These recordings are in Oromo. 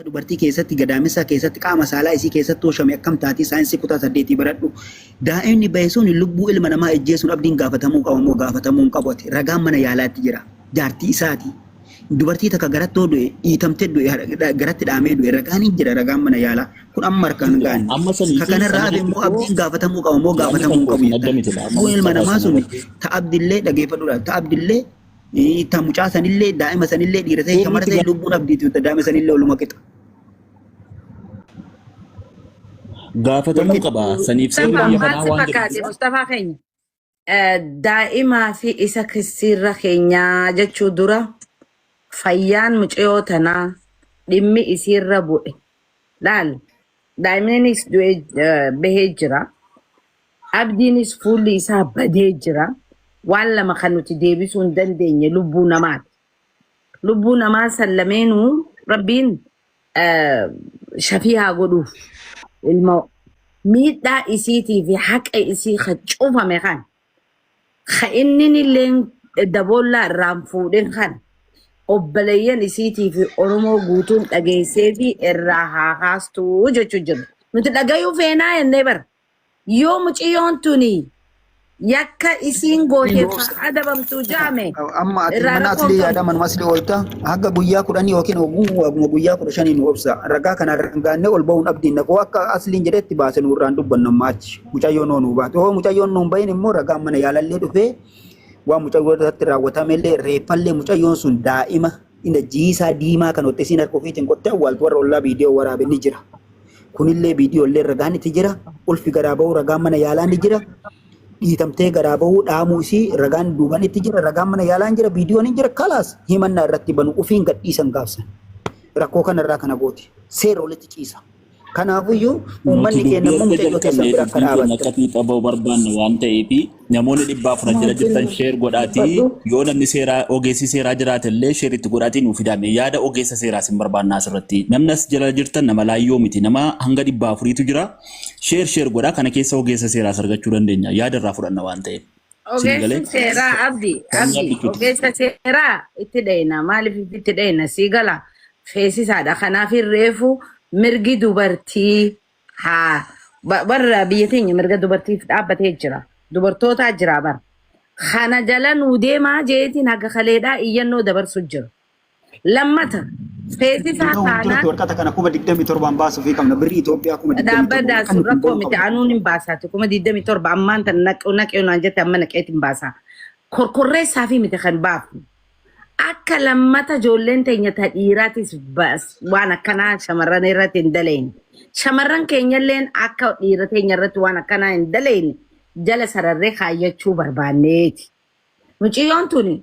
Dubartii keessatti gadaamessa keessatti qaama saalaa isii keessatti tooshame akkam taatii saayinsii kutaa 8 baradhu. Daa'imni bahe sun lubbuu ilma namaa ejjeesuun abdiin gaafatamuu qaba moo gaafatamuu hin qabu ati. Ragaan mana yaalaatti jira. Jaartii isaati. Dubartii takka garattoo du'e dhiitamtee du'e garatti dhaamee du'e ragaan hin jira ragaan mana yaalaa. Kun amma harkaan gaanne. Amma sanii Ka fi kanarraa sana hafe immoo irratti abdiin gaafatamuu qaba moo yaadni gaafatamuu kan hin koo qabu sun adda jettan. miti amma Lubbuun ilma Mustafaa namaa sana sun irratti. ta abdillee dhageeffadhuudha. Ta abdillee ta mucaa sanillee daa'ima sanillee dhiira ta'e Seerri shamara itti ta'e lubbuun abdiiti ta daa'ima sanillee oluma qixa. gaafatamuu Walqixa. qaba. Saniif seerri Mustafaa biyya maal kanaa si waan jedhu fakkaate jira. Mustafaa keenya? Daa'imaa fi isa kissiirra keenyaa jechuu dura fayyaan mucayoo tanaa dhimmi isiirra bu'e. Laal daa'imninis du'ee bahee jira. Abdiinis fuulli isaa badee jira. Waan lama kan nuti deebisuu hin dandeenye lubbuu namaati. Lubbuu namaa san lameenuu rabbiin shafii haa godhuuf ilmoo miidhaa isiitii fi haqa isii ka cufame kan ka inni illeen daboollaa irraan fuudhin kan obboleeyyan isiitii fi Oromoo guutuun dhageessee fi irraa haa kaastuu jechuu jiru. Nuti dhagayuu feenaa jennee bara. Yoo mucayyoon tuni yakka isiin gooteef haa adabamtu jaame Amma ati irraa mana rakkoon aslii qabdu. yaada manuma aslii oolta haga guyyaa 10 yookiin oguma guyyaa 15 nu obsa ragaa kana rangaannee ol bahuun abdiin naqoo akka asliin jedhetti baase nu irraan dubbannu amma achi mucayyoon nuu baate hoo mucayyoon nuun bahin immoo ragaan mana yaalallee dhufee waan mucayyoo irratti raawwatamellee reeffallee mucayyoon sun daa'ima inda jiisaa diimaa kan hotte isiin harka ofiitiin qottee awwaaltu warra ollaa viidiyoo waraabe ni jira. Kunillee viidiyoo ragaan itti jira. Ulfi garaa bahuu ragaan mana yaalaa ni jira. Dhiitamtee garaa bahuu dhaamuu isii ragaan duuban itti jira. Ragaan mana yaalaa ni jira. Viidiyoon ni jira. Kalaas himannaa irratti banu ofiin gadhiisan gaafsan. Rakkoo kanarraa kana gooti. Seera walitti ciisa. Kanaafuyyuu Nuti uummanni dubbii keenya immoo erga mucayyoo keessan jalqabnee bira akka dubbiin keenya dhaabattan. akka fiixa bahu barbaanna waan ta'eef namoonni 400 jala jirtan sheer godhaatii yoo namni seeraa ogeessi seeraa jiraate illee sheer itti godhaatii nuuf fidaame yaada ogeessa seeraas hin barbaannaa asirratti namni as jala jirtan nama laayyoo miti nama hanga 400tu jira sheer sheer godhaa kana keessa ogeessa seeraas argachuu dandeenya yaada irraa fudhanna waan ta'eef. Isin galee Ogeessi seeraa abdi sanyii abdi abbichuuti. ogeessa seeraa itti dhayna maaliif itti dhayna sii gala feesisaadha kanaaf reefu mirgi dubartii haa warra biyya teenya mirga dubartiif dhaabbatee jira dubartootaa jira bara kana jala nuu deemaa jeetiin haga kaleedhaa iyyannoo dabarsu jira Lammata, feesisaa Yeroo taanaan duratti warqata kana 27,000 baasuufii qabna. Birrii Itoophiyaa 27,000 dhaabbadhaa akka sun nuti hin rakkoo ba'uu miti qabna. anuun hin baasaati 27,000 ammaan tan naqee naqee naan jette amma naqeet hin baasaa. Korkorreessaa fi miti kan baafnu. Akka lammata ijoolleen teenya ta dhiiraatis waan akkanaa shamarran irratti hin dalayne. Shamarran keenyalleen akka dhiira teenya irratti waan akkanaa hin dalayne jala sararree kaayyachuu barbaanneeti. Mucayyoon tuni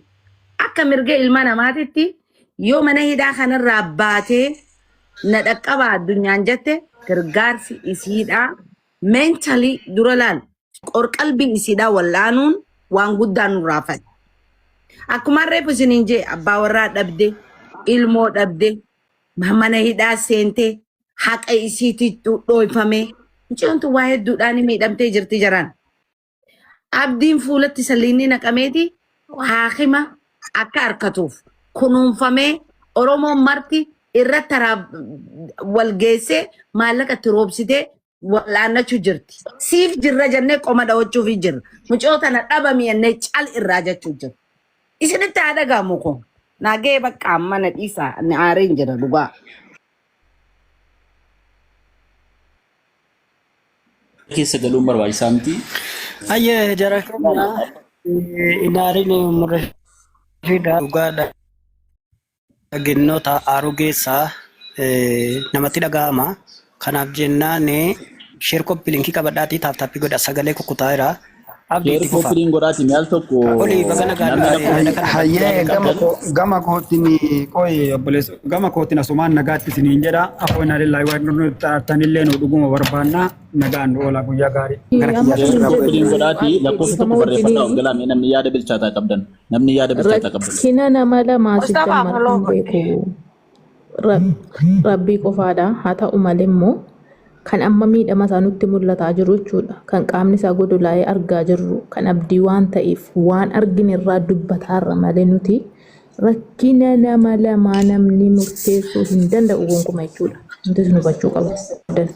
akka mirga ilma namaatitti yoo mana hidhaa kanarraa baatee na dhaqqaba addunyaan jette gargaarsi isiidhaa mentally dura laal qorqalbii isiidhaa wal'aanuun waan guddaa nurraa fadha. Akkuma reefu isiniin jee abbaa warraa dhabde ilmoo dhabde mana hidhaa seentee haqa isiitti dhooyfamee mucayyoon tun waa hedduudhaan miidhamtee jirti jaraan. Abdiin fuulatti salliinni naqameeti haakima akka harkatuuf kunuunfamee Oromoon marti irratti taraa wal geessee maallaqa itti roobsitee wal'aannachuu jirti. Siif jirra jennee qoma dhawachuuf jirra. Mucoo tana dhabami jennee cal irraa jechuu jirra. Isinitti haa dhaga'amu kun. Naagee bakka amma na dhiisaa ani aareen jira dhugaa. Keessa galuun barbaachisaa miti. Ayyee jara keenya inaariin murreefidha dhugaadha gennoota aaruu geessaa namatti dhaga'ama. Kanaaf jennaan sheer koppii linkii qabadhaatii taap taappii godha sagalee kukkutaa jira. Abdii Sheer itti fufa. koppiliin godhaati mi'aal tokko Olii baga nagaan namni dhufte lakkoofsa yaada kana irratti Hayyee yaada gama qabdan. koo gama kootiin qoyi obboleessa gama kootiin asumaan nagaatti isiniin jedha afoo inna lillahi wa inna ilaihi raji'uun nu dhuguma barbaanna nagaan nu oola guyyaa gaarii gara Amma kiyyaatti Sheer irraa kun koppiliin bu'ee jira. godhaati abdi lakkoofsa dhiifama tokko barreeffadhaa of wajjiniin galaa mee namni yaada bilchaataa qabdan namni yaada bilchaataa qabdan. rakkina nama lamaa Mustafaa sijjammar follow kan godhe. beeku Rabbii qofaadha. Haa ta'u malee immoo kan amma miidhama isaa nutti mul'ataa jiru jechuudha. Kan qaamni isaa godolaa'ee argaa jirru kan abdii waan ta'eef waan argine irraa dubbataarra malee nuti Rakkina nama lamaa namni murteessuu hin danda'u gonkumaa jechuudha. Wanti isin hubachuu qabdan.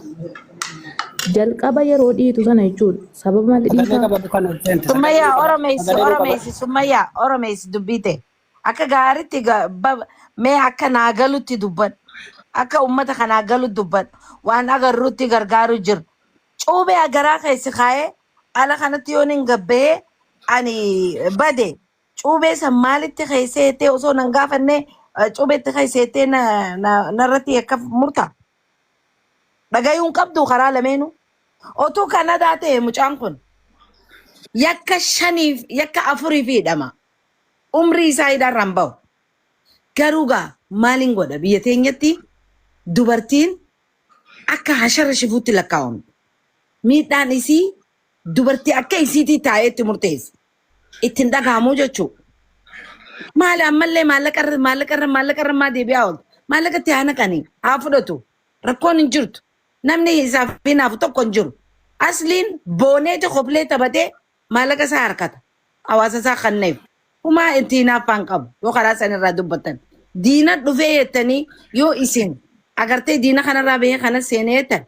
Jalqaba yeroo dhiitu sana jechuudha. Sababa malee Sagalee dhiitaa? qabadhu kan ol seente. Sagalee Summayyaa qabadhu. Oromeessi Sagalee qabadhu. Oromeessi Summayyaa Oromeessi dubbii ta'e. Akka gaariitti mee akka naa galutti dubbadhu. Akka uummata kanaa galutti dubbadhu. Waan agarruutti gargaaru jiru. Cuubee garaa keessi kaa'ee ala kanatti yoon hin gabbahee ani bade cuubee san maalitti keessee jettee osoo nan gaafanne cuubeetti keessee jettee narratti akka murta. Dhagayuu hin qabdu karaa lameenuu. Otuu Kanadaa ta'e mucaan kun yakka shaniif yakka afuriif hidhama. Umrii isaa hidhaarraan bahu. Garuu gaa maaliin godha biyya teenyatti dubartiin akka hashara shifuutti lakkaawamti. Miidhaan isii dubartii akka isiitii taa'eetti murteessa. Ittiin dhaga'amuu jechuudha. Maali ammallee maallaqarra maallaqarra maallaqarra maa deebi'aa ooltu? Maallaqa itti haa naqanii haa fudhatu. Rakkoon hin jirtu. Namni isaaf hinaafu tokko hin jiru. Asliin booneeti koflee taphatee maallaqa isaa harkata. Hawaasa isaa kanneef. Humaa itti hinaaffaan qabu yoo karaa sanirraa dubbattan. Diina dhufee jettanii yoo isin agartee diina kanarraa bahee kana seenee jettan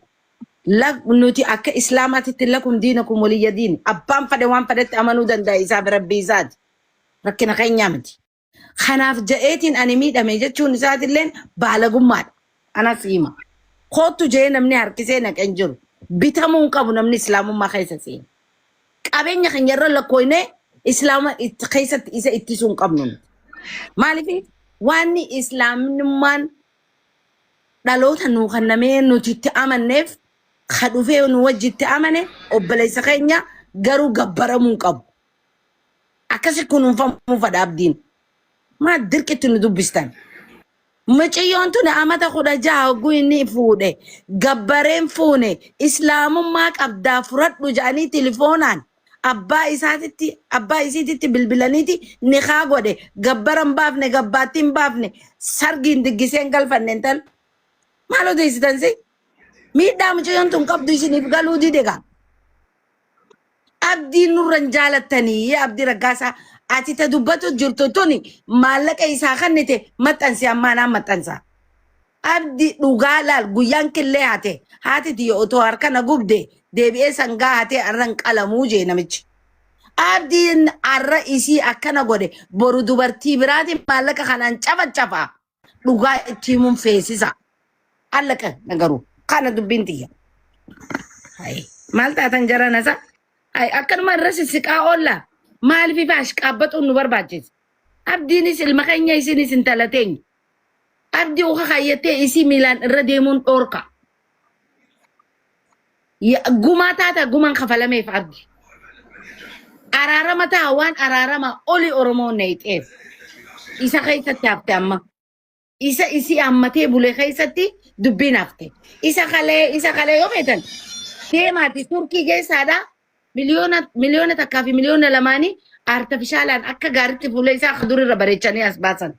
nuti akka islaamaatitti lakum diinakum waliyya diin abbaan fedhe waan fedhetti amanuu danda'a isaaf rabbii isaati. Rakkina keenyaa miti. Kanaaf ja'eetiin ani miidhame jechuun isaatilleen baalagummaadha. Anas hima. Kootu ja'ee namni harkisee naqee hin jiru. Bitamuu hin qabu namni islaamummaa keessa seene. Qabeenya keenya irra lakkooynee islaama keessatti isa ittisuu hin qabnu. Nuti. Maaliif waanni islaamummaan dhaloota nuu kennamee nuti itti amanneef ka dhufee nu wajji itti amane obboleessa keenya garuu gabbaramuu hin qabu. Akkasi kunuunfamuu fadha abdiin. Maa dirqitti nu dubbistan? Mucayyoon tun amata 16 hogguu inni fuudhe gabbareen fuune islaamummaa qabdaa fudhadhu jedhanii tilifoonaan abbaa isaatitti abbaa isiititti bilbilaniiti nikaa godhe gabbara hin baafne gabbaatti hin baafne sargiin diggisee hin galfanne intal maal odeessitan si miidhaa mucayyoon tun qabdu isiniif galuu dide gaa. Abdii nurra hin jaalattanii Abdii Raggaasaa ati ta dubbatu jirtu tuni maallaqa isaa kennite maxxansi ammaa naan maxxansa. Abdii dhugaa laal guyyaan killee hate haati tiyya otoo harka na gubde deebi'ee sangaa hatee arra hin qalamuu jee namichi. Abdiin arra isii akkana godhe boru dubartii biraatiin maallaqa kanaan cafacafa dhugaa itti himuun feesisa. Allaqa garuu kana dubbiin tiyya. Hayi, maal taatan jara nasa? Hayi, akkanuma irra sissiqaa oolla. Maaliif ifa ashqaabbaxuun nu barbaachisa? Abdiinis ilma keenya isinis intala teenya. Abdii uka kaayyattee isii miilaan irra deemuun dhoorka. Gumaa taata gumaan kafalameef abdi. Araarama ta'a waan araarama oli Oromoon neeyxeef. Isa keessatti hafte amma. Isa isii hammatee bule keessatti dubbiin hafte. Isa kalee yoo feetan deemaati Turkii keessaadha miliyoona 1 fi miliyoona 2 artifishaalaan akka gaariitti fuula isaa durirra bareechanii as baasan.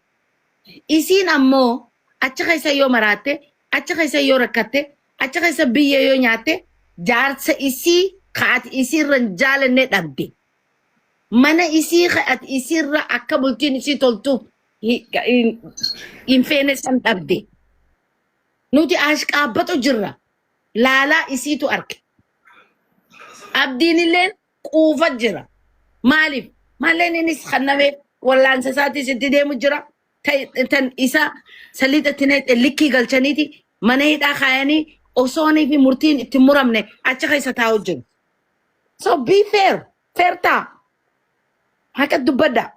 Isiin ammoo achi keessa yoo maraatte, achi keessa yoo rakkatte, achi keessa biyya yoo nyaatte jaarsa isii ka ati isiirra hin jaalanne dhabde. Mana isii ka ati isiirra akka bultiin isii toltuuf hin feene san dhabde. Nuti ashqaabbatu jirra. Laalaa isiitu arge. Abdiin illee quufa jira. Maaliif? Malleen innis kannameef wallaansa isaatis itti deemu jira. Tan isa saliixa itti naqxe likkii galchaniiti mana hidhaa kaayanii osoonii fi murtiin itti muramne achi keessa taa'u jiru. So be fair. Fair ta'a. Haqa dubbadha.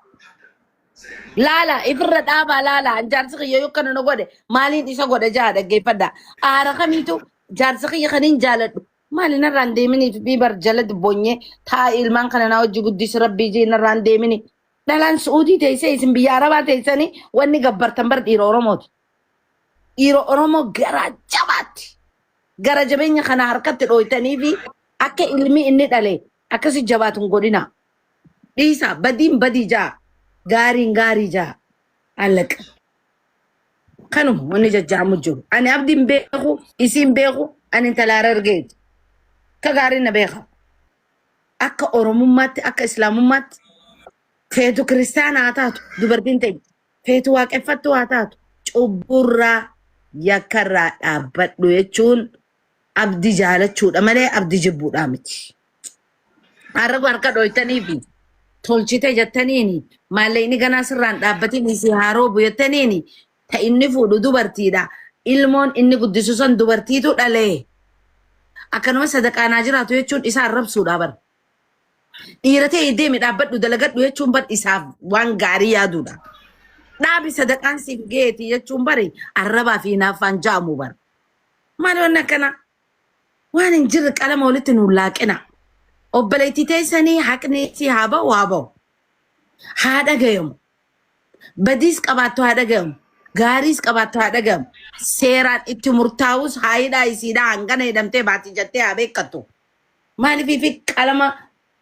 Laala ifirra dhaabaa laala jaarsi kiyya yoo kana na godhe maaliin isa godha jaa dhaggeeffadha. Aara kamiitu jaarsi kiyya kan hin jaaladhu. Maali narraan deeminiif bii bar jala boonyee taa ilmaan kana naa hojii guddisi rabbii jee narraan deemini. Dhalaan Su'uudii teessee isin biyya Arabaa teessanii wanni gabbartan bar dhiira Oromooti. Dhiira Oromoo garaa jabaatti. Gara jabeenya kana harkatti dhooytanii fi akka ilmi inni dhale akkasi jabaatu hin godhina. Dhiisa badiin badii jaa gaariin gaarii jaa allaqa. Kanuma wanni jajjaamu jiru. Ani abdiin beeku isiin beeku ani intala Harargeeti. Akka gaariin na beeka. Akka Oromummaatti akka Islaamummaatti feetu kiristaana haa taatu dubartiin ta'e. Feetu waaqeffattu haa taatu. Cubburraa yakkarraa dhaabbadhu jechuun abdi jaalachuudha malee abdi jibbuudhaa miti. Har'a harka dhooytanii fi tolchite jettaniini maallaqni ganaa sirraan dhaabbatiin si haa roobu jettaniini ta inni fuudhu dubartiidha. Ilmoon inni guddisu san dubartiitu dhalee. Akkanuma sadaqaanaa jiraatu jechuun isa arrabsuudha bara. Dhiira ta'e deemi dhaabbadhu dalagadhu jechuun bar isaaf waan gaarii yaaduudha. Dhaabi sadaqaan siif geeti jechuun bari arrabaa fi hinaaffaan jaamu bara. Maali wanni akkana? Waan hin jirre qalama walitti nuun laaqina. Obboleettii teessanii haqni si haa ba'u haa ba'u. Haa dhagayamu. Badiis qabaattu haa dhagayamu. Gaariis qabaattu haa dhagayamu. Seeraan itti murtaa'us haa hidhaa isiidhaa hangana hidhamtee baati jettee haa beekkattu. Maaliif fi qalama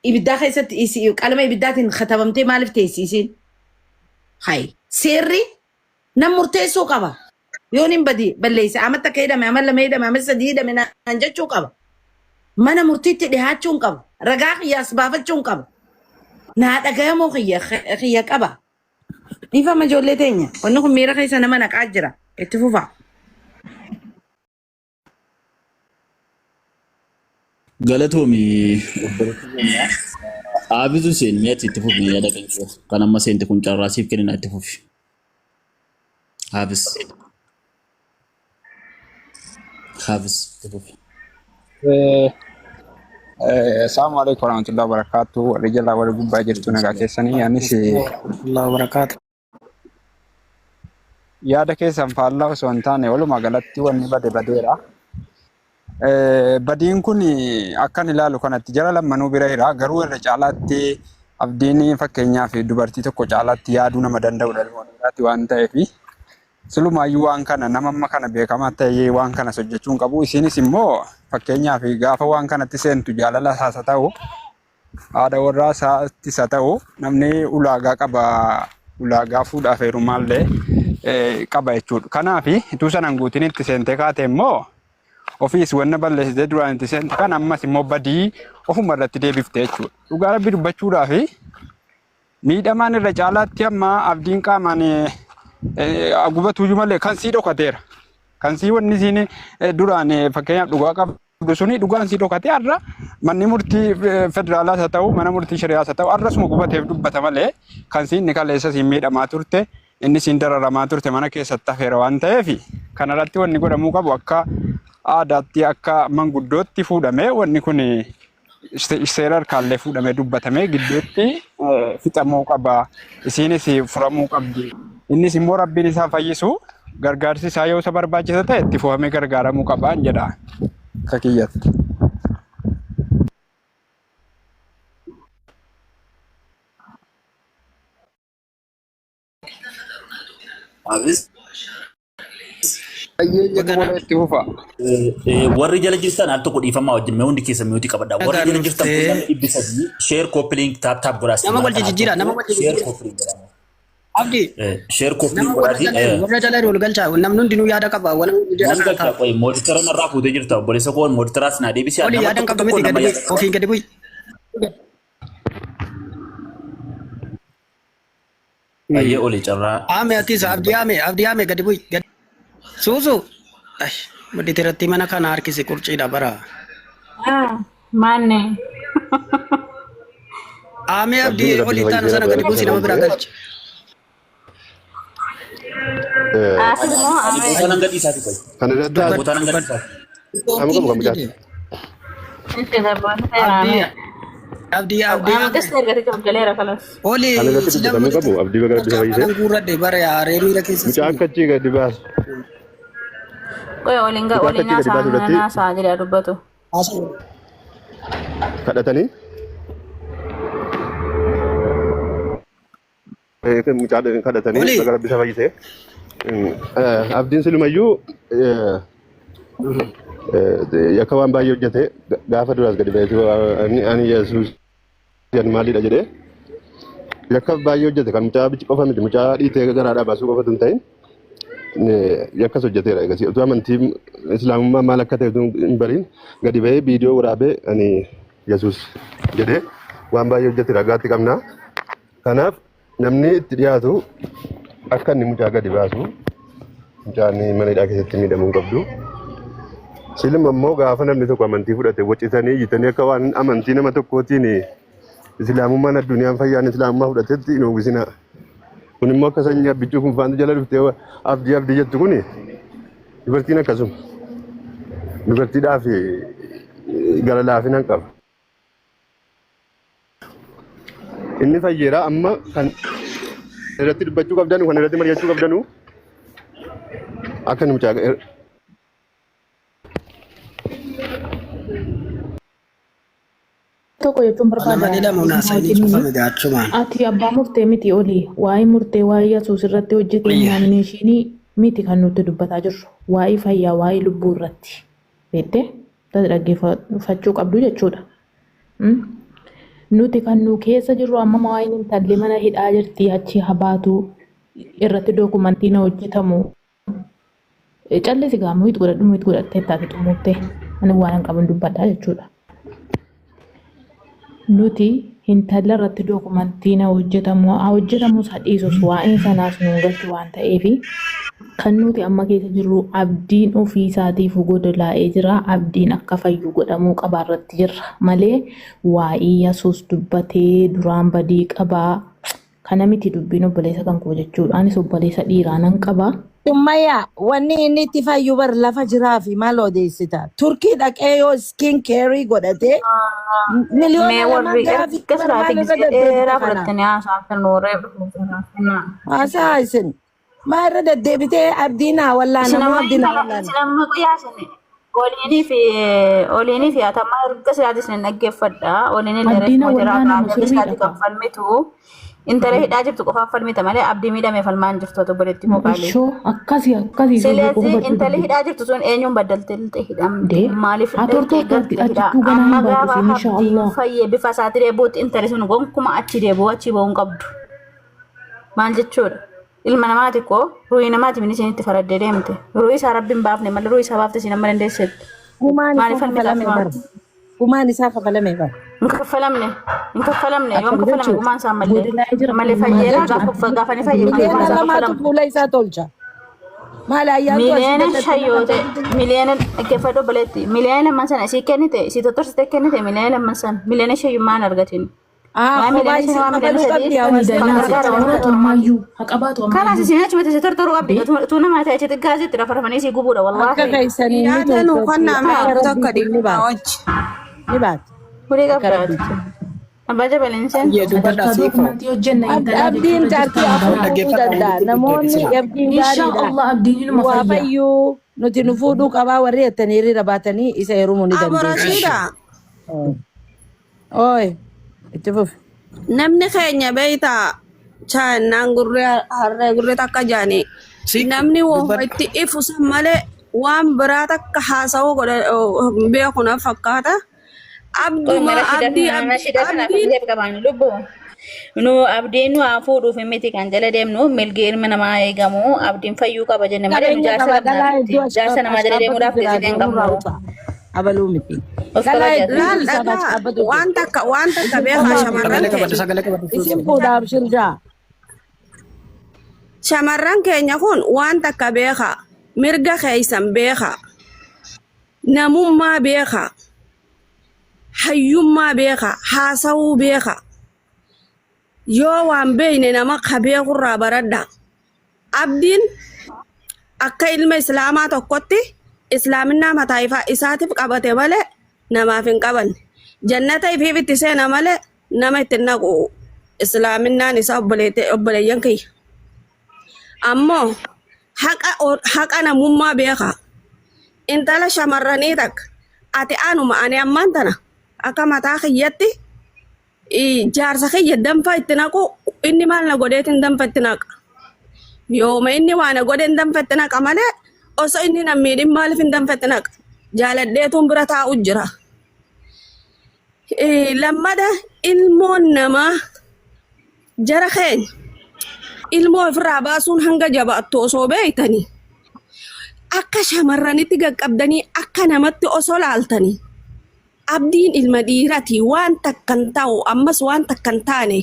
ibiddaa keessatti qalama ibiddaatiin katabamtee maaliif teessi isiin? Hayi seerri nam murteessuu qaba. Yoon hin badi balleesse amma takka hidhame amma lama hidhame amma sadii hidhame naan jechuu qaba. Mana murtiitti dhihaachuun qaba. Ragaa kiyyaas baafachuun qaba. Naa dhagayamoo kiyya kiyya qaba. Dhiifama ijoollee teenya. Wanni kun miira keessa nama naqaa jira. Itti fufa. Galatoomi obboleettii keenya. Aabisu seen mee ati itti fufi yaada kan kee. Kan amma seente kun carraa siif kennina itti fufi. Haafis. Haafis itti fufi. Assalamu alaikum warahmatullahi wabarakatuh. Warri jalaa warri gubbaa jirtu nagaa keessanii. Anis Allah barakaatu. Yaada keessan faallaa osoo hin taane walumaa galatti wanni bade badeera. Badiin kun akkan ilaalu kanatti jara lammanuu bira jira. Garuu irra caalaatti abdiin fakkeenyaaf dubartii tokko caalaatti yaaduu nama danda'udha ilmoo dhiiraati waan ta'eef. Silumaayyuu waan kana nama amma kana beekamaa ta'e waan kanas hojjechuu hin qabu. Isinis immoo fakkeenyaaf gaafa waan kanatti seentu jaalala isaas haa ta'u haadha warraa isaattis haa ta'u namni ulaagaa qaba ulaagaa fuudhaaf heerumaallee qaba jechuudha. Kanaaf utuu sana hin guutin itti seentee kaate immoo ofiis wanna balleessitee duraan itti seente kan ammas immoo badii ofuma irratti deebifte jechuudha. Dhugaa rabbi dubbachuudhaaf miidhamaan irra caalaatti amma abdiin qaamaan gubatuyyuu malee kan sii dhokateera. Kan sii wanni siin duraan fakkeenyaaf dhugaa qabdu suni dhugaan sii dhokatee har'a manni murtii federaalaas haa ta'u mana murtii shari'aas haa ta'u har'asuma gubateef dubbata malee kan siin inni kaleessa siin miidhamaa turte inni siin dararamaa turte mana keessatti hafeera waan ta'eef kanarratti wanni godhamuu qabu akka aadaatti akka manguddootti fuudhamee wanni kun seera harkaallee fuudhamee dubbatamee gidduutti fixamuu qaba. Isiinis furamuu qabdi. Innis immoo rabbiin isaa fayyisu gargaarsi isaa yoo isa barbaachisa ta'e itti fufamee gargaaramuu qaba jedha akka kiyyatti. Haafis. Baay'ee Baga malee itti fufa. Warri jala jirtan al tokko dhiifamaa wajjin mee hundi keessa miyuutii qabadha. Warri nagaan jala jirtan kun dhuftee namni 300 share copy link tap tap godhaa nama isin wal kana al jijjiira nama tokko wal share jijjiira. copy link godhaa. Abdi Share copy nama link warra godhaatii. jala jiru warra jala jiru ol galchaa namni hundinuu yaada qaba waan jedha Nan kana galcha ta'a. qoy mooditara narraa fuutee jirta obboleessa koo mooditaraas naa deebisi Oli nama yaada hin tokko qabdu tokko miti nama gadi bu'i yaada qaba. ofiin gadi bu'i. Baay'ee oli carraa. Ame atis abdii ame abdii ame gadi bu'i. Gadi. Suusu. Ay, mudhii irratti mana kana harkisi qurciidha bara. Ah, maanne. Ame Abdiin abdii rabbi oli isa taanu fayyiseera sana gadi rabbi buusi isa nama biraa fayyisee. galchi. Asii moo Ani ame. bootaa nan gadhiisaati qoy. Kan irratti Dubbadhu Bootaa nan dubbadhu. gadhiisaati. haasa'amu qabu kan mucaatti. Itti darboota Abdii seeraame. abdii abdii Ama ame. qisni ergate jabgaleera kalas. Oli Kan irratti sila dubbatamuu mudhii qabu abdii baga rabbi isa kanan fayyisee. guurradhe bara yaaree miira keessa Mucaa sini. akka achii gadi baasu. Qoy waliin Mucaa akka waliin achii gadi baasu naasaa irratti naasaa jedha dubbatu. Haasa'u. kadhatanii mucaa kadhatanii Oli baga rabbi isa fayyisee. Abdiin silumayyuu yakka waan baay'ee hojjete gaafa duraas gadi ba'eeti ani Yesuus ani maalidha jedhee yakka baay'ee hojjete kan mucaa bichi qofa miti mucaa dhiitee garaadhaa baasuu qofa hin ta'in yakkas hojjeteera egasii utuu amantii islaamummaa maal akka ta'e utuu hin bariin gadi ba'ee viidiyoo waraabee ani Yesuus jedhee waan baay'ee hojjete ragaatti qabna. Kanaaf namni itti dhiyaatu Akka inni mucaa gadi baasu mucaan mana hidhaa keessatti miidhamuu hin qabdu. Silma immoo gaafa namni tokko amantii fudhate wacitanii iyyitanii akka waan amantii nama tokkootiin islaamummaan addunyaan fayyaan islaamummaa fudhatetti hin uwwisinaa. Kun immoo akka sanyii abbichuu kun faantu jala dhuftee abdii abdii jettu kuni dubartiin akkasuma. Dubartiidhaaf gara laafina hin qaba. Inni fayyeera amma kan irratti dubbachuu qabdanu kan irratti mari'achuu qabdanu akka inni mucaa Tokko jechuun Nama barbaada ni dhamu dhiifama naasanii wajjiniin. cufame gaachumaan. Ati abbaa murtee miti olii waa'ee murtee waa'ee Yesuus irratti hojjete Iyya. nomination miti kan nuti dubbataa jirru waa'ee fayyaa waa'ee lubbuu irratti beektee dhaggeeffachuu qabdu jechuudha. Nuti kan nu keessa jirru amma waa'een intalli mana hidhaa jirti achi habaatu irratti dookumantiin hojjetamu. Callisi gaa muhiit godhadhu muhiit godhattee taate xumurtee ani waan hin qabun dubbadha jechuudha. Nuti intala irratti dookumantiin hojjetamu haa hojjetamus haa dhiisus waa'een sanaas nuun galchu waan ta'eef kan nuti amma keessa jirru abdiin ofii isaatiif godolaa'ee jira abdiin akka fayyu godhamuu qabaa irratti jirra malee waa'ee Yesuus dubbatee duraan badii qabaa kana miti dubbiin obboleessa kan koo jechuudha. Anis obboleessa dhiiraa nan qaba. Summayyaa wanni inni itti fayyu bar lafa jiraa fi maal odeessita? Turkii dhaqee yoo skin care godhatee miliyoona Mee lama warri gaafi erga bar siraatii maal irra gisee deddeebita dheeraa kana? fudhattanii haasa'an warree dhufuuf Haasaa isin maa irra deddeebitee abdiin haa Isin wallaanamu amma abdiin haa intala wallaanamu. isin amma guyyaa isin oliinii fi oliinii fi atammaa erga siraatii isin dhaggeeffadha. Oliin illee Abdiin reefuma jiraa wallaanamu erga sirriidha siraatii kaa. kan falmitu intala hidhaa jirtu qofaaf falmita malee abdii miidhamee falmaan jirtu ati obboleettii koo qaalii. Ishoo akkasii akkasii sirrii koo Sileezi hubadhu intalli dubbii. hidhaa jirtu sun eenyuun baddaltee hidhamte Dee maaliif haa dhaqxee tortortu galte hidhaa achittuu ganaa amma hin baatu gaafa isiin insha abdiin Allah. fayyee bifa isaatti deebi'utti intalli sun gonkuma achi deebi'u achi ba'uu hin qabdu. Maal jechuudha? Ilma namaati koo ruhii namaati mini isin itti faraddee deemte. Ruhii isaa rabbi hin baafne malee ruhii isaa baafte isin amma dandeessetti. Gumaan isaa Maaliif falmitaaf kafalame himaa? bar. Gumaan isaa kafalame bar. Hin kaffalamne hin kaffalamne yoom Akkam kaffalame jechuudha. gumaan isaa ammallee Godinaa'ee jira malee kun maal fayyeera jechuudha? gaafa gaafa ni fayye gumaan Miliyoona isaa lamaatu kaffalama. fuula isaa tolcha. Maal ayyaantu asii Miliyoona dadhabde shan yoo ta'e naqamtee miliyoona dhaggeeffadhu obboleetti miliyoona lamman sana isii kennite isii tottorsite kennite miliyoona lamman sana miliyoona shan maal argatin Ah, waan kophaa miliyoona isii shan waan miliyoona kafaluu sadii qabdi Ani hawaasni kan dalaase gargaara haa waan qabaatu ammayyuu haa qabaatu Kanas ammayyuu. isin achumatti si tortoruu qabdi Dee utuu nama ta'e achi xiqqaa asitti rafarfanii si gubuudha Akka wallaahi. keessanii ni Yaada nu tolchoti. kenname Akka yeroo takka rabbiitiin ni dhiifama baati. wajji. Ni baati. Horii Akka qabdaati. rabbiitiin. Abbaa jabaliin seentu. Iyyee dubbadhaa Sadarkaa siifoo. dookumantii hojjenna intalaa Abdiin jechuurra jaartii jirtan afur baraa. fuudhuu Dhaggeeffadhaa danda'a. walitti Namoonni deddeebisinaa. abdiin Insha gaariidha. Allah abdiin inuma Waa fayya. fayyuu nuti nu fuudhuu qabaa warri jettanii hiriira baatanii isa heerumuu ni Abo dandeessu. Rashiida, Ooy itti fufi. namni keenya beektaa chaayinaan gurree harree gurree takka jaani Siikko namni woo dubbadhu. itti ifu san malee waan biraa takka haasawuu godha beeku na fakkaata. Qoy Abduma nashiida abdii kana nashiida kana abdiin fideef qabaan lubbu. Nu abdiin nu haa fuudhuuf miti kan jala deemnu milgi ilmi namaa eegamu abdiin fayyuu qaba jenne malee nu Qabeenya jaarsa qaba qabnaa dhalaa miti. hedduu Jaarsa namaa jala ashqaabbatu deemuudhaaf jira gisee hin deemurraa qabnu. uta abaluu miti. Of Dhalaa kabajaati. hedduu laal isaaf dhagaa ashqaabbatu jira. waan takka waan takka Isin beekaa qomaa shamarran Sagalee keenya. qabadhu sagalee qabadhu isin suusi. fuudha abshirjaa. Shamarran keenya kun waan takka beekaa mirga keessan beekaa namummaa beekaa hayyummaa beekaa haasawuu beekaa yoo waan beekne nama ka beekurraa baradha. Abdiin akka ilma islaamaa tokkotti islaaminaa mataa isaatiif qabate malee namaaf hin qabanne. Jannata ifiif itti seena malee nama itti hin naqu islaaminaan isaa obboleeyyan kiyya. Ammoo haqa haqa namummaa beekaa. Intala shamarranii takka ati anuma ani ammaan tana akka mataa kiyyatti jaarsa kiyya danfa itti naqu inni maal na godheetiin danfa itti naqa. Yooma inni waa na godheen danfa itti naqa malee osoo inni na miidhin maaliif hin danfa itti naqa. Jaaladheetuun bira taa'u jira. Lammada ilmoon namaa jara keenya ilmoo ofirraa baasuun hanga jabaattu osoo beektanii akka shamarranitti qaqqabdanii akka namatti osoo laaltanii abdiin ilma dhiirati waan takka hin ta'u ammas waan takka hin taane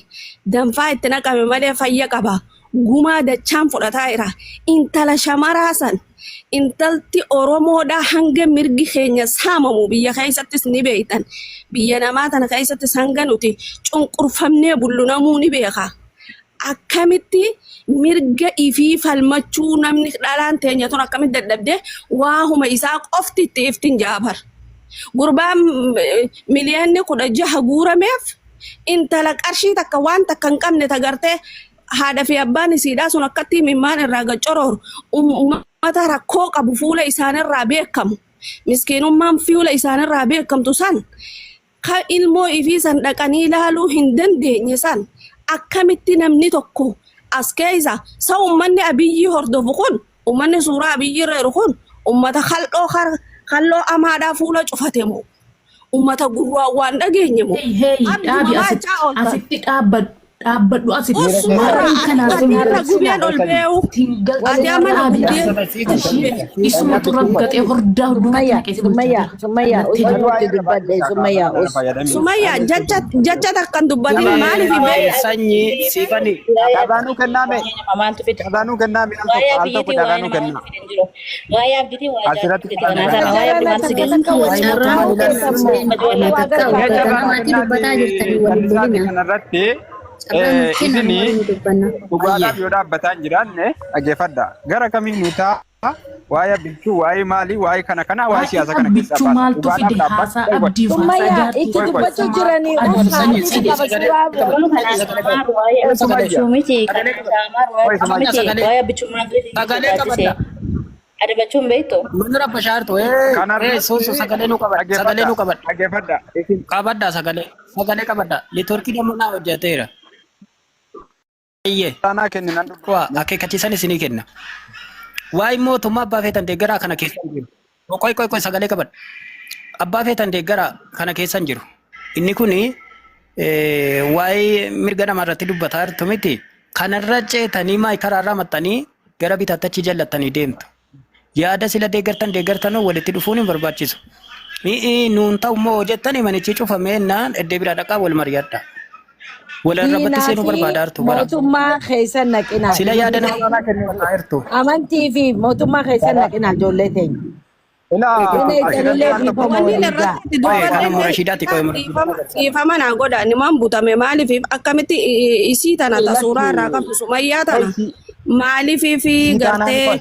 danfaa itti naqame malee fayya qaba. Gumaa dachaan fudhataa jira. Intala shamaraa san intalti Oromoodhaa hanga mirgi keenya saamamu biyya keessattis ni beektan. Biyya namaa tana keessattis hanga nuti cunqurfamnee bullu namuu ni beeka. Akkamitti mirga ifii falmachuu namni dhalaan teenya tun akkamitti dadhabde waahuma isaa qofti itti iftin jaabar. Gurbaan miliyoonni 16 guurameef intala qarshii takka waan takka hin qabne tagartee haadha fi abbaan isiidhaa sun akkatti imimmaan irraa gad corooru ummata rakkoo qabu fuula isaanirraa beekamu miskiinummaan fuula isaanirraa beekamtu san ka ilmoo ifii san dhaqanii ilaaluu hin dandeenye san akkamitti namni tokko as keessa sa ummanni Abiyyii hordofu kun ummanni suuraa Abiyyii irra jiru kun ummata kal'oo kalloo amaadhaa fuula cufate moo ummata gurraan waan dhageenye moo Hey, hey, abduma dhaabi maa asitti jechaa ooltan asitti dhaabbadhu dhaabbadhu asitti usumarraa waa'ee kanaa ati sin irra galchu gubeen ol bee'u sin galchu ati amma na dhaabi gubdee asitti ol bee'u isumatu raggaxee hordaa duubatti Sumayya, naqee si bulchaa Sumayya, jira Sumayya, kallattii us dura. nutti dubbadhe, Sumayya, us. Sumayya jecha jecha takkan dubbatin maaliif beekta Sanyii siifani. Carraanuu kennaame. Maaltu fida? Carraanuu kennaame al Waa'ee tokko al tokko abiyyiitiin waa'ee carraanuu nama kennaa. maaltu fide hin jiru. Waa'ee abdiitiin waa'ee Asirratti jaartii fide. carraanuu Kanaaf kennaa. waa'ee abdii Carraa maaltu si takka galcha? takka waliin Carraa nuu kennan nama moo takka waa Mee takka carraanuu namatti dubbataa kennaati jirtanii waliin callisaati lolina. kanarratti Carraa nuuf kennan isinii waliin dubbanna. dhugaadhaaf yoo dhaabbataa hin jiraanne dhaggeeffadha. Gara kamiin nu ta'a waa'ee abbichuu waa'ee maalii waa'ee kana kana waa'ee Waa'ee siyaasa kana keessaa abbichuu baasa. maaltu Dhugaadhaaf fide dhaabbadha. haasaa Qoy qoy. abdiif haasaa Sumayya, jaartii itti Qoy qoy. dubbachuu jiranii us adamsanii haadhitu fide. qaba suuraa Kun kanaaf amaar waa'ee Qoy abbichuu Sumayya. miti. Kanaaf amaar waa'ee Qoy abbichuu Sumayya. miti. Waa'ee abbichuu maaltu fide Sagalee sodaachise? qabadha. Adabachuu hin beektu? Manni rabba shaartu. Ee Kanarratti suusu sagalee nu qabadha. Sagalee dhaggeeffadha. nu qabadha. Dhaggeeffadha. Isin Qabadha sagalee. Sagalee qabadha. Neetwoorkii damma naa hojjeteera. Ayyee. taanaa kenninan Waa akeekkachiisan isinii kenna. Waa'ee mootummaa abbaa feetan deeggaraa kana keessa hin jiru. Qoy qoy qoy sagalee qabadha. Abbaa feetan deeggaraa kana keessa hin jiru. Inni kuni waa'ee mirga namaa irratti dubbataa jirtu miti. Kanarra ceetanii maay karaarraa maxxanii gara bitaatti achi jallattanii deemtu. Yaada sila deeggartan deeggartanoo walitti dhufuun hin barbaachisu. Mi'i nuun ta'u immoo jettanii manichi cufamee naan eddee biraa dhaqaa wal mari'adha. Wal arrabatti Diinaa seenuu fi barbaadaa jirtu bara. mootummaa keessa naqinaa. Sila yaada nama dubbataa jirtu. Amantii fi mootummaa keessa naqinaa ijoollee teenya. Ilaa Dhiphina asirratti isanillee al tokko dhiifama Wanni waliin irratti ga'a. itti Qoy dubbadhe kanuma illee Rashiidaati qoy dhiifama dhiifama naa godha nimaan butame maaliif akkamitti isii tana ta suuraa irraa qabdu sumayyaa tana maaliif fi sii taanaan gartee qoy.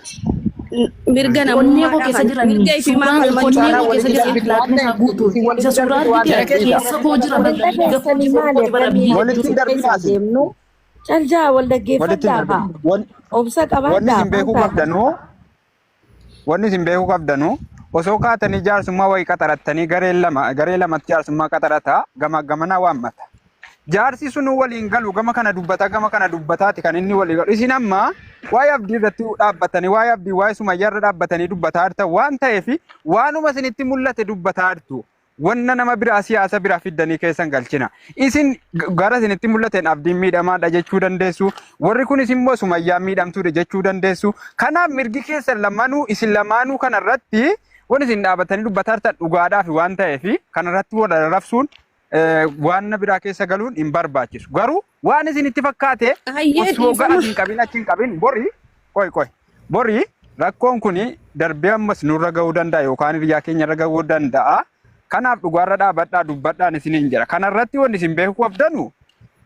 mirga Onnee koo namummaadhaa keessa kana jiran mirga ifimaa suuraan falmachuu onnee Taanaan koo keessa walitti jira darbitu waan akhlaaqni isaa ta'eef guutuun isin isa walitti suuraa darbitu waan argite Jara ta'eef keessa. keessa koo jira Walda bara dhiiga keessanii kooti foon maali kooti bara akkamii biyya Walitti walitti hin jechuudha. darbinaa keessa isin. deemnu? Caljaa wal Walitti hin dhaggeeffadhaa darbin. haa. Obsa Wanni qabaadhaa isin maal beekuu taatan? qabdanuu Wanni isin beekuu qabdanu osoo kaatanii jaarsummaa wayii qaxarattanii gareen lama garee lamatti jaarsummaa qaxarata gama gamanaa waammata. Jaarsi sun waliin galu gama kana dubbataa gama kana dubbataati kan inni walii galu. Isin amma waa'ee abdii irratti dhaabbatanii waa'ee abdii waa'ee sumayyaa irra dhaabbatanii dubbataa jirtan waan ta'eef waanuma isinitti mul'ate dubbataa jirtu. Wanna nama biraa siyaasa biraa fiddanii keessan galchina. Isin gara isinitti mul'ateen abdiin miidhamaadha jechuu dandeessu. Warri kunis immoo sumayyaan miidhamtuudha jechuu dandeessu. Kanaaf mirgi keessan lamaanuu isin lamaanuu kanarratti waan isin dhaabatanii dubbataa jirtan dhugaadhaaf waan ta'eef kanarratti wal arrabsuun waan biraa keessa galuun hin barbaachisu. Garuu waan isinitti fakkaate Hayyee osoo gara dhiifama. hin qabin achi hin qabin bori qoy qoy bori rakkoon kun darbee ammas nurra gahuu danda'a yookaan hiriyaa keenya irra gahuu danda'a. Kanaaf dhugaarra dhaabadhaa dubbadhaan isiniin jedha. Kanarratti wanni isin beekuu qabdanu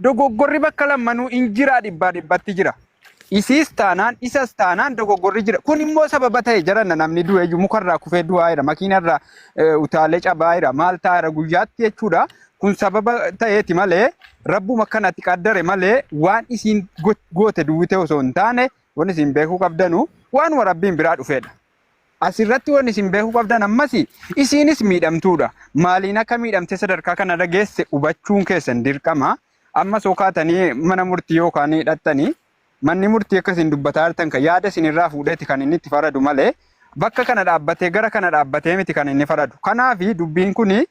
dogoggorri bakka lammanuu hin jiraa dhibbaa dhibbatti jira. Isiis taanaan isas taanaan dogoggorri jira. Kun immoo sababa ta'e jaranna namni du'e iyyuu mukarraa kufee du'aa jira. Makiinarraa utaalee cabaa jira. Maal ta'aa jira guyyaatti jechuudha. Kun sababa ta'eeti malee rabbuma kanatti qaddare malee waan isiin goote duwwite osoo hin taane wanni isin beekuu qabdanu waanuma rabbiin biraa dhufedha. Asirratti wanni isin beekuu qabdan ammas isiinis miidhamtuudha. Maaliin akka miidhamte sadarkaa kanarra geesse hubachuun keessan dirqama. Ammas yoo kaatanii mana murtii yookaan hidhattanii manni murtii akka isin dubbataa jirtan kan yaada isin irraa fuudheeti kan inni itti faradu malee bakka kana dhaabbatee gara kana dhaabbatee miti kan inni faradu. Kanaaf dubbiin kuni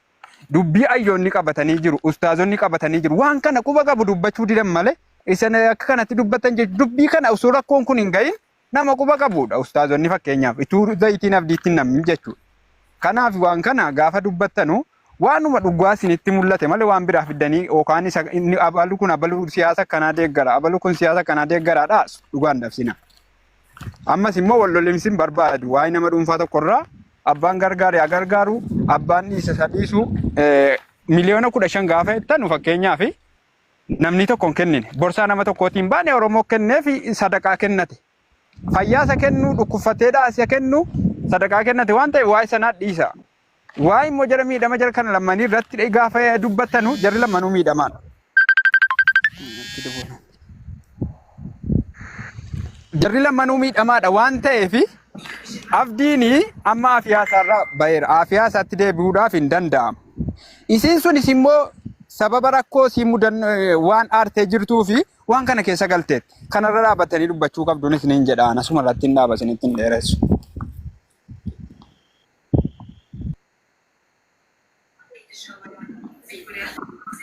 dubbii ayyoonni qabatanii jiru, ustaazonni qabatanii jiru. Waan kana quba qabu dubbachuu didan malee isin akka kanatti dubbatan jechuun dubbii kana osoo rakkoon kun hin gahin nama quba qabudha ustaazonni fakkeenyaaf ituu zayitiin abdiitti namni jechuudha. Kanaaf waan kana gaafa dubbattanu Waanuma dhugaa isinitti mul'ate malee waan biraa fiddanii yookaan isa inni abalu kun abalu siyaasa akkanaa deeggara abalu kun siyaasa akkanaa deeggaraadha dhugaan dabsina. Ammas immoo wal lolimsi hin barbaadu. Waa'ee nama dhuunfaa tokkorraa abbaan gargaare haa gargaaru, abbaan dhiise isa dhiisu 15,000,000 gaafa jettanu fakkeenyaaf namni tokko hin kennine. Borsaa nama tokkootiin baane Oromoo kenneef sadaqaa kennate. Fayyaa isa kennu dhukkubfateedha isa kennu sadaqaa kennate waan ta'eef waa'ee sanaa dhiisa. Waa'ee immoo jara miidhama jara kana lammanii irratti gaafa dubbattanu jarri lammanuu miidhamaadha. Jarri lammanuu miidhamaadha waan ta'eef abdiin amma afiyaa isaarraa baheera. Afiyaa isaatti deebi'uudhaaf hin danda'amu. Isiin sunis immoo sababa rakkoo isii mudan waan aartee jirtuu fi waan kana keessa galteetti. Kanarra dhaabatanii dubbachuu qabduunis niin jedha. Asuma irratti hin dhaaba isinitti hin dheeressu.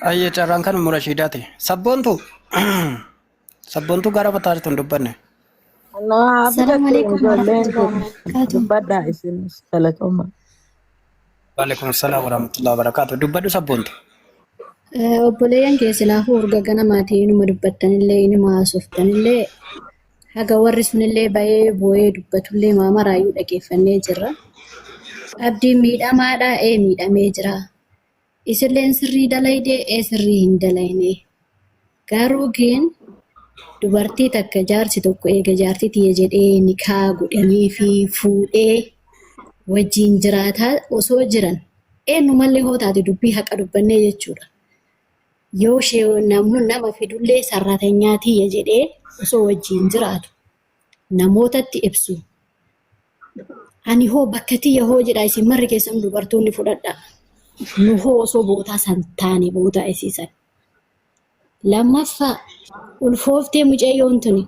Ayyee carraan kan murashiidaati. Sabboontu sabboontu gara mataa jirtu hin dubbanne. Naa Assalamu fidattu alaikum ijoolleen warahmatullahi kun wabarakatuh. dubbadhaa isinis galatooma. Waalaikum salaam warahmatullahi wabarakatuh. Dubbadhu sabboontu. Obboleeyyan kee silaafuu urga ganamaatii inuma dubbattanillee inuma haasoftanillee haga warri sunillee bahee boo'ee dubbatullee maamaraayyuu dhageeffannee jirra. Abdiin miidhamaadha ee miidhamee jira. Isilleen sirrii dalaydee ee sirrii hin dalayne. Garuu gin dubartii takka jaarsi tokko eega jaartii tiyya jedhee nikaa godhanii fi fuudhee wajjiin jiraataa osoo jiran eenyumallee hoo taate dubbii haqa dubbannee jechuudha. Yoo ishee namni nama fidullee sarratanyaa tiyya jedhee osoo wajjiin jiraatu namootatti ibsu. Ani hoo bakka tiyya hoo jedha isin marri keessan dubartoonni fudhadha. Nu hoo osoo bootaa san taane bootaa isiisan. Lammaffaa ulfooftee mucayyoon tuni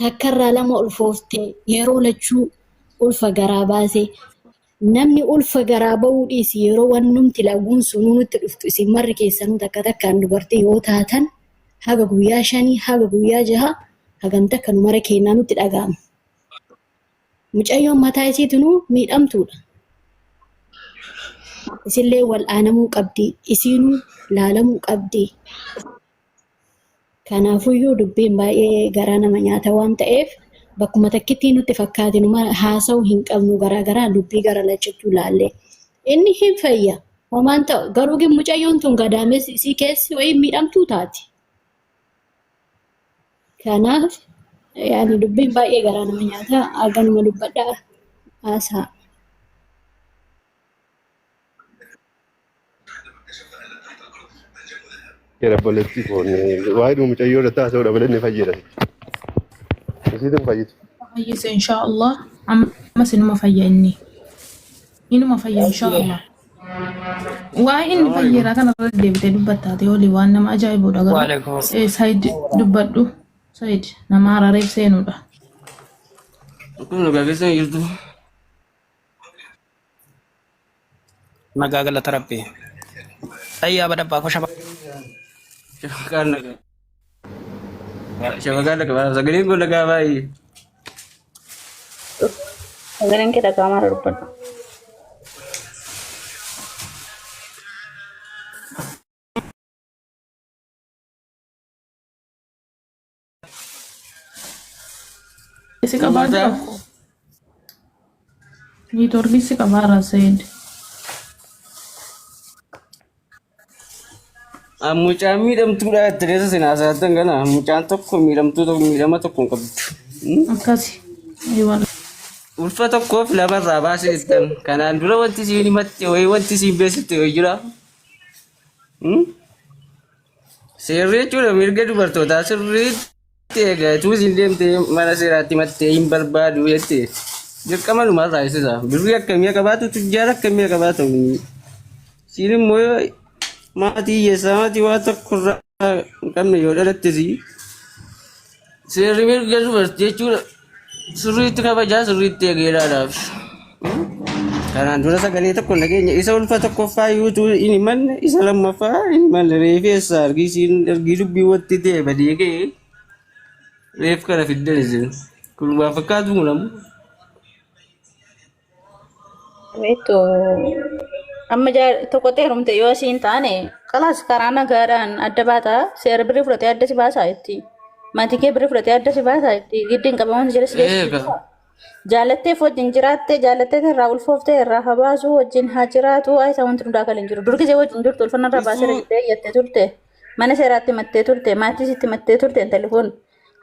takkarraa lama ulfooftee yeroo lachuu ulfa garaa baasee namni ulfa garaa ba'uu dhiisi yeroo wannumti laguun sunuu nutti dhuftu isin marri keessanuu takka takkaan dubartii yoo taatan haga guyyaa 5 haga guyyaa 6 hagam takka nu mara keenyaa nutti dhaga'ama. Mucayyoon mataa isiitinuu miidhamtuudha. Isillee wal'aanamuu qabdi. Isiinuu laalamuu qabdi. Kanaafuyyuu dubbiin baay'ee garaa nama nyaata waan ta'eef bakkuma takkittii nutti fakkaatinu haasa'uu hin qabnu garaa garaa dubbii gara lachuttuu laallee. Inni hin fayya. Homaan ta'u garuu gin mucayyoon tun gadaamessi isii keessi wayii miidhamtuu taati. Kanaaf yaani dubbiin baay'ee garaa nama nyaata haganuma dubbadhaa haasaa. Jira obboleettii koo waa'ee dhuma mucayyoo irratti haasa'uudha malee inni fayyada. Isiitu hin fayyitu. Fayyisa inshaa Allah. Ammas inuma fayya inni. Inuma fayya inshaa Allah. Waa'ee inni fayyeeraa kana irratti deebitee dubbattaate olii waan nama ajaa'ibudha garuu. Waalaikum Eh, Said dubbadhu. Said nama harareef seenuudha. Kun nagaa keessa hin jirtu. Nagaa galata rabbi. Ayyaa badabbaa koo shaba. Shabakaan nagaa. Shabakaan nagaa. Sagaleen kun nagaa baay'ee. Sagaleen kee dhaga'amaa irra dubbadhu. Si qabaa jira. Niitoorkii si qabaa irraa Said. Mucaan miidhamtuudha jettanii isin haasa'attan kana mucaan tokko miidhamtuu tokko miidhama tokko hin qabdu. Akkasi. Aywa. Ulfa tokkoof lama irraa baasee jettan. Kanaan dura wanti isiin himatte wayii wanti isiin beeksifte wayii jira. Seerri jechuudha mirga dubartootaa sirriitti eega. Utuu isiin deemtee mana seeraatti himattee hin barbaadu jette dirqama numarraa eegsisa. Birrii akkamii akka baatu tujjaara akkamii akka baatu. Isiin immoo maatii hiyyeessaa maatii waa tokko irraa hin qabne yoo dhalattes seerri mirga dubartii jechuudha sirriitti kabajaa sirriitti eegee ilaalaaf. Kanaan dura sagalee tokko hin dhageenye isa ulfa tokkoffaa iyyuu hin himanne isa lammaffaa hin himanne reefi eessaa ergii isiin ergii dubbii watti ta'e badee ka'e reef kana fiddan isin kun waa fakkaatu kun ammoo. Beektu Amma tokkotti heerumte yoo siin taane qalaas karaa nagaadhaan adda baata seera birrii fudhatee adda si baasaa itti. Maatii kee birrii fudhatee adda si baasaa itti. Giddi hin qabaman jala si Eega. geessu. Jaalatteef wajjin jiraatte jaallattee irraa ulfooftee irraa haa baasu wajjin haa jiraatu waa isaa wanti hundaa kan hin jiru. Dur gisee wajjin jirtu ulfanna irraa baasee Ulfoo jettee iyyattee turte. Mana seeraatti mattee turte maatii sitti mattee turte intalli kun.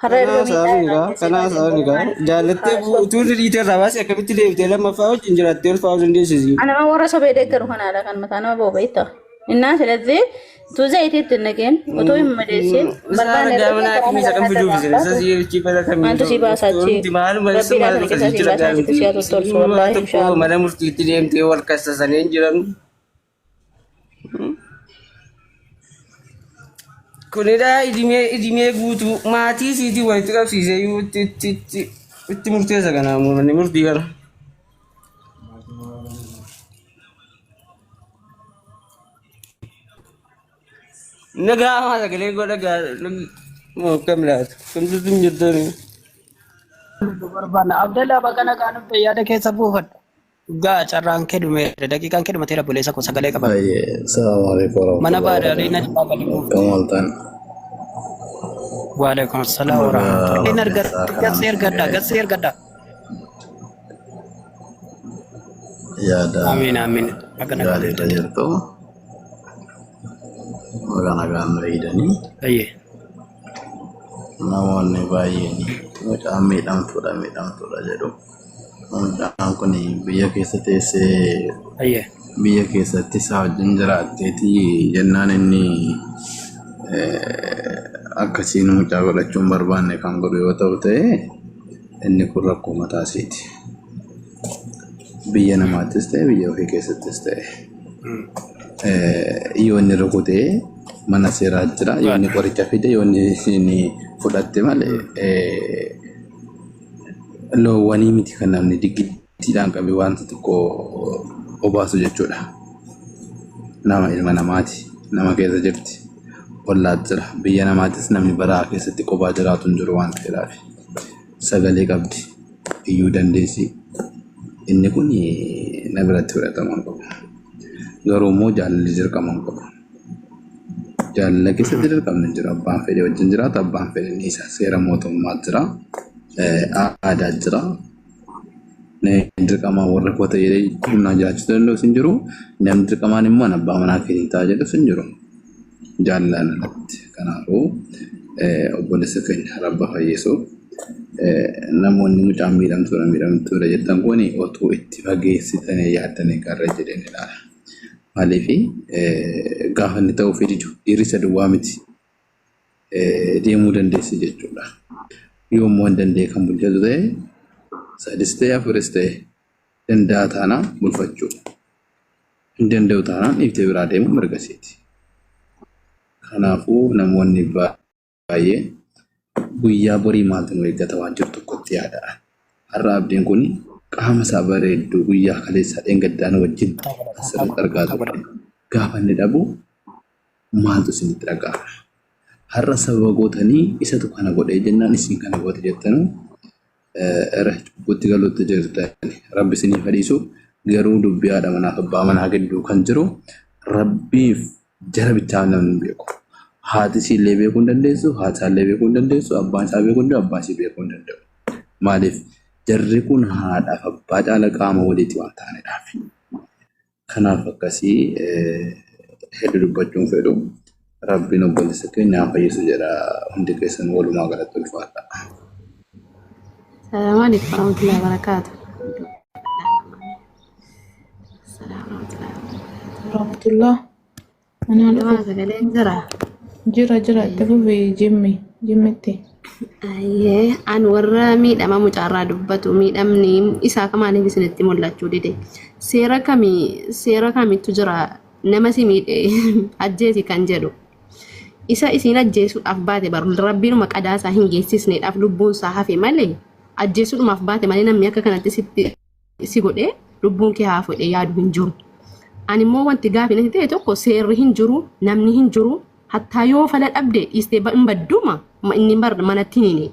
Har'a erga Kanaa miidhaa sababiin irraa gaa geessee kanaa baaseen sababiin booda gaa maal jaallattee haa utuu dhiitee irraa baasee akkamitti deebitee lammaffaa wajjin jiraattee ulfaa'uu dandeessisi. Anama warra sobee deeggaru kanaadha kan mataa nama ba'u beekta. Innaa silazii utuu zayitii itti hin naqin utuu hin madeessin Isaa barbaanne ragaa irratti mana karaa hakimii isa nagaa kam adda fiduuf isin baan isa baatu si'ichi bara kamiin maaltu si baasa achi doktorumti maaluma isa rabbiidhaa maal sana dhufa keessaa si jira baasaa achitti si haa tottolchu isinuma wallaahi tokko inshaallah. mana murtiitti deemtee wal kassasanii hin jiran. Kunidha idimee idimee guutuu maatii isiitiin walitti qabsiisee iyyuu itti itti itti itti murteessa kana manni murtii kana. Nagaa hamaa sagalee godha gaa moo akkam laata? Kamtu hin jirtani? Barbaanna. Abdallaa bakka nagaa nuuf yaada keessa buufadha. Dhugaa carraan kee dhumeera. Daqiiqaan kee dhumateera obboleessa koo sagalee qabadhu. Baay'ee. Salaamu alaikum Mana warahmatullahi baadaalee na wabarakatuh. jalaa gadi buufte. Akkam ooltan? Waalaikum salaam Baga warahmatullahi. Inni qilleensaa argadha kanaan gassee isin ergadha ga'e. gassee ergadha. Yaada Amiin amiin. Bakka nagaa gaarii irra nuuf jirtu. Baga nagaan nu eegdanii. Ayyee. Namoonni baay'een mucaan miidhamtuudha miidhamtuudha jedhu. Mucaan kun biyya keessa teessee Ayyee. biyya keessatti isaa wajjin jiraatteeti jennaan inni akkasiin mucaa godhachuu hin barbaanne kan godhu yoo ta'u ta'e inni kun rakkoo mataa isiiti. Biyya namaattis ta'e biyya ofii keessattis ta'e. Yoo inni rukutee mana seeraa jira yoo inni qoricha fide yoo inni fudhatte malee loowwanii miti kan namni digiddiidhaan qabee wanta tokko obaasu jechuudha. Nama ilma namaati. Nama keessa jirti. Ollaa jira. Biyya namaatis namni baraa keessatti qophaa jiraatu hin jiru waan ta'eedhaaf. Sagalee qabdi. Iyyuu dandeessi. Inni kun na biratti fudhatama hin qabu. Garuu immoo jaalalli dirqama hin qabu. Jaalala keessatti dirqamni hin jiru. Abbaan fedhe wajjin jiraata, abbaan fedhe ni isa. Seera mootummaa jira, aadaa jira. Dirqamaan warra koo ta'e jedhee humnaan jiraachuu danda'us hin jiru. Namni dirqamaan immoo ani abbaa manaa keetiin ta'a jedhus hin jiru. Jaalalaan alatti. Kanaafuu obboleessa keenya rabba fayyisu. Namoonni mucaan miidhamtuudha miidhamtuudha jettan kun otuu itti fageessitanii yaaddanii garra jedheen ilaala. Maaliif gaafa inni ta'uufii didu dhiirri isa duwwaa miti deemuu dandeessi jechuudha. Yoo immoo hin danda'e kan bulchatu ta'e sadis ta'e afuris ta'e danda'a taanaan bulfachuu. Hin danda'u taanaan dhiiftee biraa deemuu mirga isiiti. Kanaafuu namoonni baay'een guyyaa borii maaltu nu eeggata waan jiru tokkotti yaada'a. Har'a abdiin kun qaama isaa bareedduu guyyaa kaleessaa dheengaddaan wajjin asirratti argaa turre. Gaafa inni dhabu maaltu isinitti dhaga'ama? Har'a sababa gootanii isatu kana godhee jennaan isin kana goote jettanuu irra cubbuutti galuutti jirtan. Rabbi isiniif haa dhiisu. Garuu dubbii haadha manaaf abbaa manaa gidduu kan jiru rabbiif jara bichaa namni hin beeku. Haati isiillee beekuu hin dandeessu, haati isaallee beekuu hin dandeessu, abbaan isaa beekuu hin danda'u, abbaan isii beekuu hin danda'u. Maaliif jarri kun haadhaaf abbaa caala qaama waliiti waan ta'anidhaaf. Kanaaf akkasii hedduu dubbachuun fedhu. Rabbiin obboleessa keenya haa fayyisu jedha hundi keessan walumaa galatti ulfaadha. Salaamu alaikum warahmatullahi wabarakatuh. Rahmatullah. Anaa Jamaa dhufu. sagaleen jira. Jira jira itti fufi jimmi jimmitti. Ayyee an warra miidhama mucaarraa dubbatu miidhamni isaa kamaaniif isinitti mul'achuu dide. Seera kamii seera kamittu jira nama si miidhe ajjeesi kan jedhu. Isa isiin ajjeesuudhaaf baate bar rabbiinuma qadaa isaa hin geessisneedhaaf lubbuun isaa hafe malee ajjeesuudhumaaf baate malee namni akka kanatti sitti si godhee lubbuun kee haa fudhee yaadu hin jiru. Ani immoo wanti gaafi natti ta'e tokko seerri hin jiru, namni hin jiru, hattaa yoo fala dhabde dhiistee hin badduuma inni bar manatti hin hine.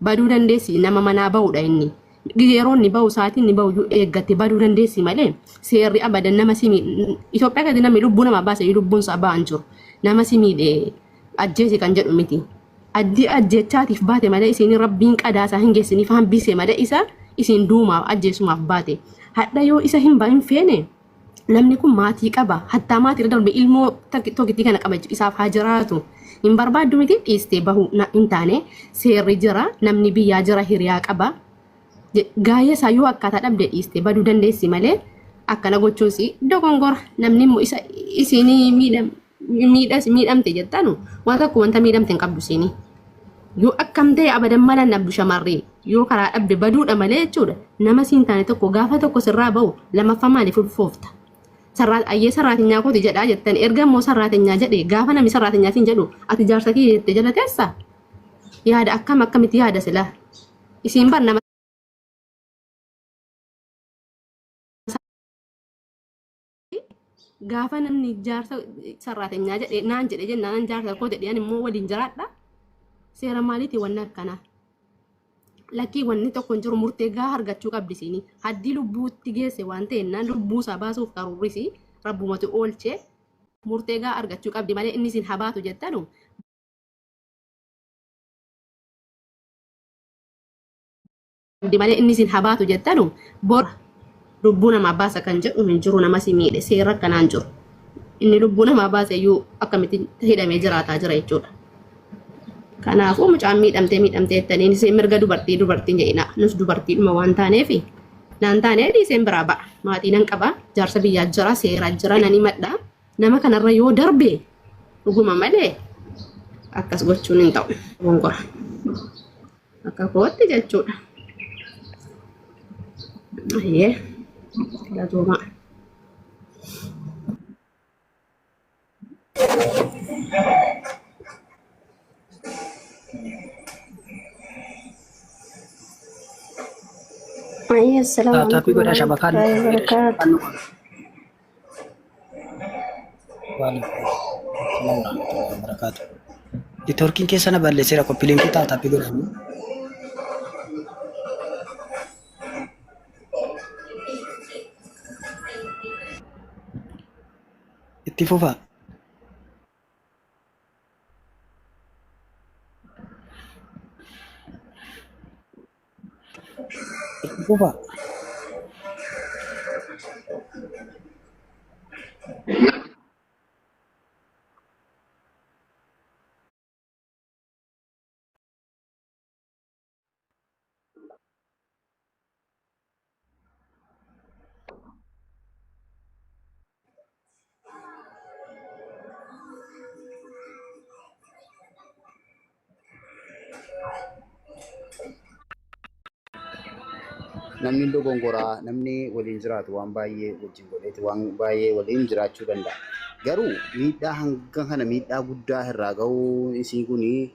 Baduu dandeessi nama manaa ba'uudha inni. Yeroo inni bahu sa'aatiin inni bahu iyyuu eeggatte baduu dandeessi malee seerri abadan nama si miidhe Itoophiyaa keessatti namni lubbuu namaa baase iyyuu lubbuun isaa ba'an jiru. Nama si miidhe ajjeesi kan jedhu miti. Addi ajjechaatiif baate malee isiin rabbiin qadaa isaa hin geessiniif hambise malee isa isiin duumaaf ajjeesumaaf baate. Hadha yoo isa hin hin feene namni kun maatii qaba. Hattaa maatii irra darbe ilmoo tokkittii kana qaba jechuudha. Isaaf haa jiraatu. Hin barbaaddu miti dhiistee bahu hin taane seerri jira namni biyyaa jira hiriyaa qaba. Gaaya isaa yoo akkaataa dhabde dhiiste baduu dandeessi malee akkana gochuun si dogongora. Namni immoo isa isiin miidham miidhamte jettanu waan tokko wanta miidhamte hin qabdu isiin. Yoo akkam ta'e abadan mala hin dhabdu shamarri yoo karaa dhabde baduudha malee jechuudha. Nama siin taane tokko gaafa tokko sirraa bahu lammaffaa maaliif ulfoofta? Ayyee sarraatinyaa kooti jedhaa jettan erga immoo sarraatinyaa jedhe gaafa namni sarraatinyaa siin jedhu ati jaarsa kiyya jettee jala teessa? Yaada akkam akkamitti yaada silaa? Isiin bar nama gaafa namni jaarsa sarraatenyaa jedhe naan jedhe jennaan an jaarsa koo jedhe an immoo waliin jiraadha. Seera maaliiti wanni akkanaa? Lakkii wanni tokko hin jiru murtee gahaa argachuu qabdi isiini. Haddii lubbuutti geesse waan ta'ennaan lubbuu isaa baasuuf karoorrisi rabbumatu oolche murtee gahaa argachuu qabdi malee inni isin habaatu jettanu qabdi malee inni isin habaatu jettanu bor lubbuu namaa baasa kan jedhu hin jiru nama si miidhe seerri akkanaan jiru. Inni lubbuu namaa baase iyyuu akkamitti hidhamee jiraataa jira jechuudha. Kanaafuu mucaan miidhamtee miidhamtee jettanii isin mirga dubartii dubartiin jedhina nus dubartiidhuma waan taaneef naan taanee dhiiseen biraa ba'a. Maatii nan qaba jaarsa biyyaa jira seeraa jira nan himadha nama kanarra yoo darbe dhuguma malee akkas gochuun hin ta'u gongora. Akka kootti jechuudha. Ayyee galatoomaa. Ayyee assalaamu Taataappii alaikum godhaa shabakaan warahmatullahi wabarakaatu. Barakaatu. Neetwoorkiin keessa na balleesseera koppiliinkii taataappii godhamu. Itti fufaa. Itti fufaa. Namni dogongoraa namni waliin jiraatu waan baay'ee wajjin godheeti waan baay'ee waliin jiraachuu danda'a. Garuu miidhaa hanga kana miidhaa guddaa irraa ga'uun isii kuni